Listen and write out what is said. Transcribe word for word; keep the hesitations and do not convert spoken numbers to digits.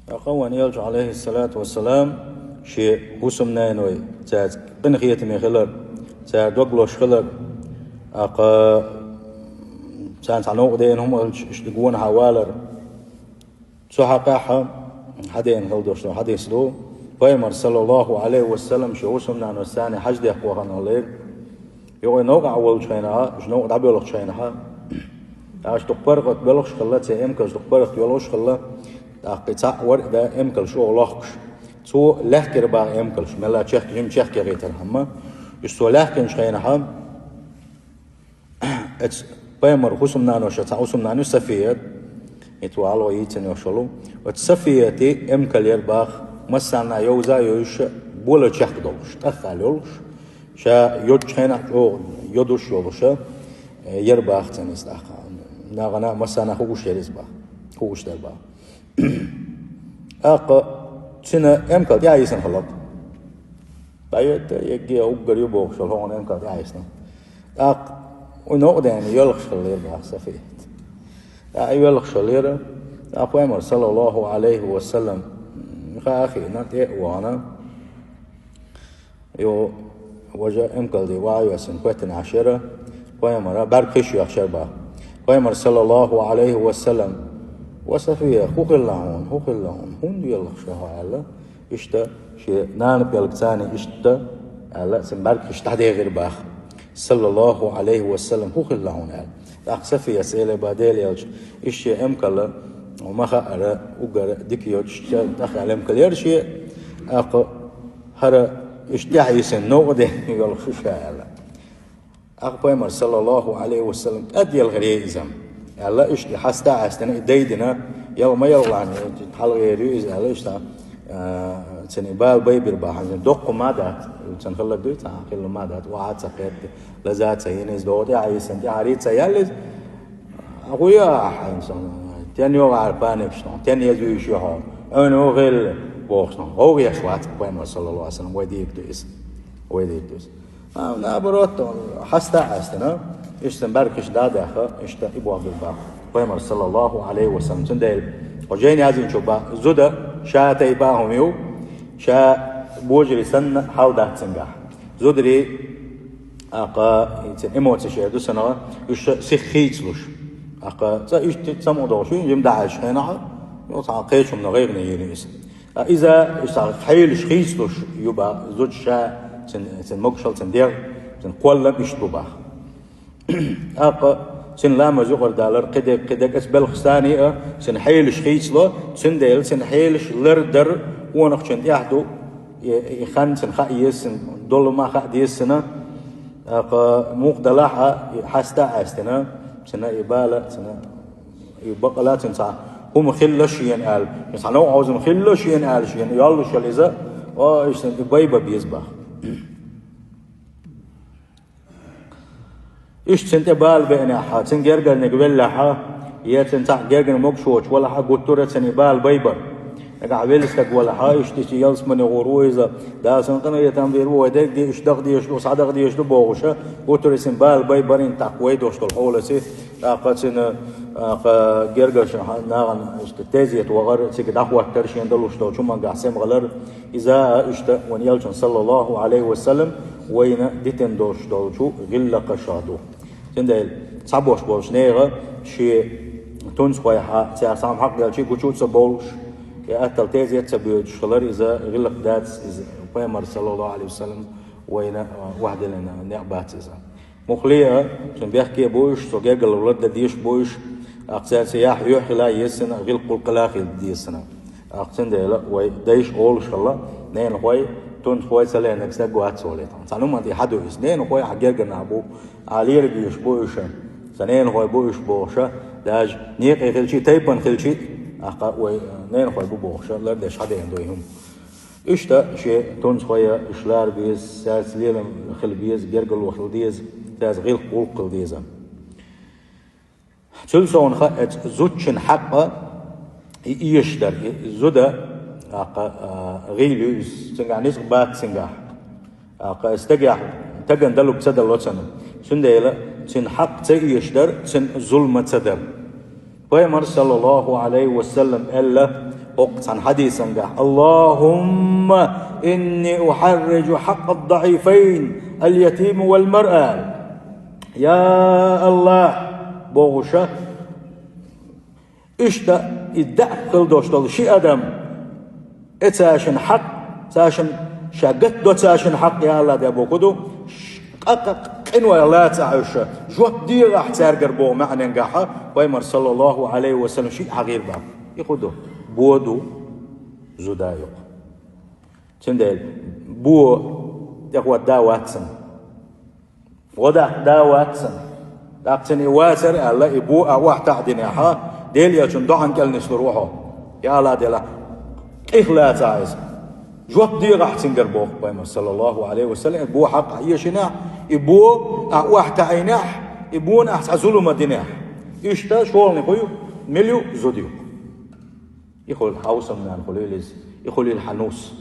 ТӀаккха вайн Элча, Ӏалайхиссалату вассалам, шен хӀусамнаной, цаьрца къинхетаме хилар, цара дог лош хилар, тӀаккха царна цхьа новкъа дена хӀума хилча, иштта гонахьа валар. Цу хьакъехьа хьадена хила долуш долу хьадис ду, Пайхамар, саллаллаху Ӏалайхи ва саллам, шен хӀусамнанос царна хьаждехка вахана хилла. Юха новкъахь волчу хенахь, уьш новкъа дӀабоьлхучу хенахь, аша дукха паргӀат боьлхуш хилла, церан эмкалш дукха паргӀат йоьлхуш хилла, тӀаккха и цхьаъ вара и да эмкалш оха лохкуш. Цо лаьхкира баха эмкалш, мелла чехка, жима чехка яхийтархьама. Уьш цо лаьхкинчу хенахь, эцу пайхамар хӀусамнаношан цхьа хӀусамнана ю Сафият, и тхо хьалха йийцина йолуш йолу. Оцу Сафияти эмкал яра баха, массарна йовза а йовзуш, бола чехка долуш, тӀаха йолуш, ша йодучу хенахь чӀогӀа йодуш йолуша, э, яра баха цунна иза тӀаккха. Нахана массарна хууш яра иза баха. Хууш дара баха. ТӀаккха цуьнан эмкал тӀаьхьа йисина хилла. ДӀайоьдда, егге уггар ю бохуш йолу хӀокхуьнан эмкал тӀаьхьа йисина. ТӀаккха уьш новкъа дена йоьлхуш хилла яра баха Сафият. ТӀаккха йоьлхуш хилла яра. ТӀаккха пайхамар, саллаллаху Ӏалайхи ва саллам, хаа хиъна, тӀе а вахана. Йо, важа эмкал де ваха а йоьссина, хӀоьттина Ӏаш яра, пайхамара бӀаьрг хиш йоьхуш яра баха. Пайхамар, саллаллаху Ӏалайхи ва саллам: «Ва Сафия, хӀун хилла хьуна, хӀун хилла хьуна, хӀунда йоьлхуш ю хьо?» — аьлла. Иштта шен нана пӀелгаца иштта аьлла, цуьнан бӀаьрг хиш дӀадехира баха. Саллаллаху Ӏалайхи ва саллам, хӀун хилла хьуна аьлла. ТӀаккха Сафияс элира баха Делан элчане, иштта шен эмкал ма хаъара, уггар дика йоцуш, тӀаха аьлла эмкал яра шен, тӀаккха хӀара иштта тӀаьхьа йисина новкъа дена йоьлхуш ю ша аьлла. ТӀаккха пайхамар, саллаллаху Ӏалайхи ва саллам, кӀад йоьлхура иза аьлла, иштта и хьаста а Ӏаьстина, и дайдина, яла ма яла лаьхна, хьалхара ю иза аьлла, иштта, а, цуьнан бала байбира баха, доккха ма дац, цуьнан хилларг дуй, цхьа хилла ма дац, охьа а ца кхетта, лаза а ца йина иза, догӀу тӀаьхьа йисина, тӀаьхьа ца яьлла иза. А хӀун ю ахьа, хьайна сан, тен йогӀу хьара панипаш, тен еза вуьйш ю хьо, хьуна хӀун хилла бохуш, гӀовгӀа еш вац пайхамар, саллаллаху Ӏалайхи ва саллам, вай дийриг ду иза, вай дийриг ду иза. А, наоборот, хьаста а Ӏаьстина, иштта цуьнан бӀаьрг хиш дӀа а даьхна, иштта и бохург баха пайхамар, саллаллаху Ӏалайхи ва саллам. Цундела хьо жайна яздинчу баха, зуда ша тайпа а хӀума ю, ша божарий санна хьал дац цуьнгахь. Зударий, тӀаккха, и цуьнан эмоцеш эр ду санна, уьш сиха хийцалуш. ТӀаккха цкъа иштта цаммо долуш ю, жима дӀа Ӏаьллачу хенахь, йо, цхьа кхечу хӀуманна гӀайгӀане йина иза. Ткъа иза, иза хьелаш хийцалуш ю баха, зуда ша цуьнан, цуьнан могушалла, цуьнан дегӀ, цуьнан кхоллам иштта бу баха. ТӀаккха цуьнан ламаз юкъара далар, кхидерг, кхидерг, оцу белхашца а, цуьнан хьелаш хийцало, цундела цуьнан хьелаш лардар къонахчунна тӀехь ду, и, и хан цуьнан хаа еза цуьнан, долу ма хаа деза цуьнан, тӀаккха мукъа далахь а, и хьаста а Ӏаьстина, цуьнан и бала, цуьнан и бакъала цуьнан цхьа хӀума хилла шена аьлла, цхьа новкъа хьовзам хилла шена аьлла, шена йоллуш йолу иза, о, иштта и байбан беза баха. Иштта цуьнан тӀе бала беанехь, цуьнан гергарниг веллехь, я цуьнан цхьаъ гергара могуш воцуш валахь, гуттар а цуьнан и бала байбар. Нагахь велла стаг валахь, иштта ялсамане гӀур ву иза, Дала цунна къинхетам бийр ву, вай дерг де, уьш даха дезаш ду, схьадахьа дезаш ду бохуша, гуттар а цуьнан бала байбар, тӀаккха вай долуш долу хьолаца, тӀаккха цуьнан, тӀаккха гергарчу нахана иштта тезета вахар, цига дӀахӀоттар, шена далуш долчу хӀумангахь сема хилар, иза а иштта вайн Элчанан, саллаллаху Ӏалайхи ва саллам, вайна дитина долуш долчу гӀиллакхашах ду. Цундела цхьаболуш болчу нехан шен тунцхойх цара цхьа хьакъ делча гучу а ца бовлуш, и аттал тезет а ца боьдуш хилар, иза гӀиллакх дац, иза пайхамар, саллаллаху Ӏалайхи ва саллам, вайна, а, охьадиллина некъ бац иза. Муххале а, цуьнан бехке а бу уьш, цо гергарло лардан дезаш бу уьш, тӀаккха цаьрца яхь юьхь хила еза цуьнан, гӀиллакх-гӀуллакх хила еза цуьнан. ТӀаккха цундела вай дайша олуш хилла, ненахой, тунцхой ца леринарг стаг вац олий. Цхьана хӀуманна тӀе хьаду иза. Ненахой ахьа гергара нах бу, ахьа лерина безаш бу уьш. Сан ненахой бу уьш бохуша, даже некъе хилчий, тайпана хилчий, тӀаккха вай ненахой бу бохуша, лардеш хьадеана ду и хӀума. Иштта шен тунцхой а уьш лара беза, цаьрца лелам хила беза, гергарло хила деза, цаьрца гӀиллакх-гӀуллакх хила деза. Цуьнан совнаха оцу зудчун хьакъ а, и эшаш дар, и зуда, тӀаккха, а, гӀийла ю иза, цуьнгахь ницкъ бац цуьнгахь. ТӀаккха стагехь, стагана далург ца дало цунна. Цундела цуьнан хьакъ ца эшаш дар, цуьнан зулам ца дар. Пайхамар, саллаллаху Ӏалайхи ва саллам, аьлла: ХӀокху цхьана хьадисангахь: «اللهم إني أحرج حق الضعيفين اليتيم والمرأة». Я АллахӀ, бохуша, иштта и даьӀахк хила долуш долу ши адам, э, цаьршинна хьакъ, цаьршинна ша гатдо цаьршинна хьакъ, я АллахӀ, де боху ду, ш-, къа-, къа-, къинойх лаца Ӏуьйша, жоп дегӀахь цаьргара боху маьӀненгахьа, пайхамар, саллаллаху Ӏалайхи ва саллам, шиъ хьахийра боху. И хӀун ду? Бо ду, зуда юкъа. Цундела бо тӀехӀотта да вац цунна. ГӀо даккха да вац цунна. ТӀаккха цунна и вацара аьлла, и бо а охьатаӀдинехьа, Делан Элчанна доӀан кӀел нислур ву хьо. Я АллахӀ, делахь, къих лаца иза. Жоп дегӀахь цуьнгара боху пайхамар, саллаллаху Ӏалайхи ва саллам, и бо хьакъ ахь эшинехь, и бо ахь охьатаӀийнехь, и бона ахь цхьа зулам а динехь. Иштта шолгӀаниг хӀун ю, мила ю, зуда ю. И хуьлийла хьан хӀусамнана, хуьлийла иза, и хуьлийла хьан нус.